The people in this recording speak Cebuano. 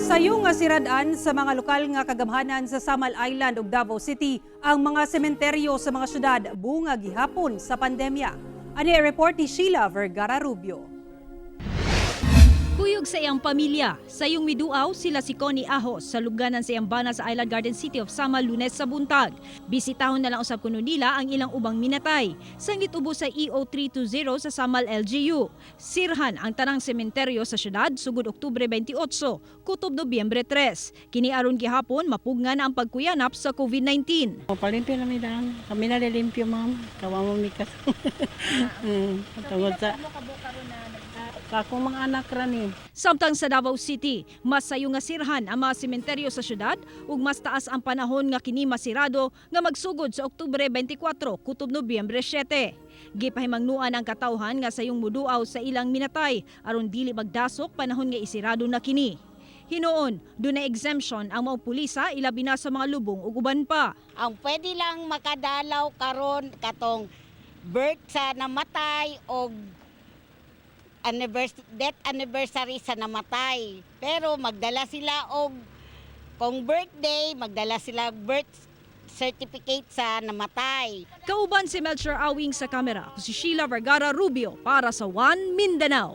Sayo nga siradan sa mga lokal nga kagamhanan sa Samal Island ug Davao City ang mga sementeryo sa mga syudad bunga gihapon sa pandemya. Ani report ni Sheila Vergara Rubio. Kuyog sa iyang pamilya, sayong miduaw sila si Connie Ahos sa lubganan sa iyang bana sa Island Garden City of Samal Lunes sa buntag. Bisitahon na lang usab kuno nila ang ilang ubang minatay. Sanglit ubo sa E EO 320 sa Samal LGU. Sirhan ang tanang sementeryo sa syudad sugod Oktubre 28, kutob Nobyembre 3. Kini aron gihapon mapugnan ang pagkuyanap sa COVID-19. Palimpyo na mi daan. Kami na limpyo, ma'am. Kawa mo mi kas. Tungod sa sa akong mga anak ra ni. Samtang sa Davao City, mas sayo nga sirhan ang mga sementeryo sa syudad ug mas taas ang panahon nga kini masirado nga magsugod sa Oktubre 24 kutob Nobyembre 7. Gipahimangnuan ang katawhan nga sayong muduaw sa ilang minatay aron dili magdasok panahon nga isirado na kini. Hinuon, dunay exemption ang mga pulisa, ilabi na sa mga lubong ug uban pa. Ang pwede lang makadalaw karon katong birth sa namatay o death anniversary sa namatay. Pero magdala sila og kung birthday, magdala sila birth certificate sa namatay. Kauban si Melcher Awing sa kamera, ako si Sheila Vergara Rubio para sa One Mindanao.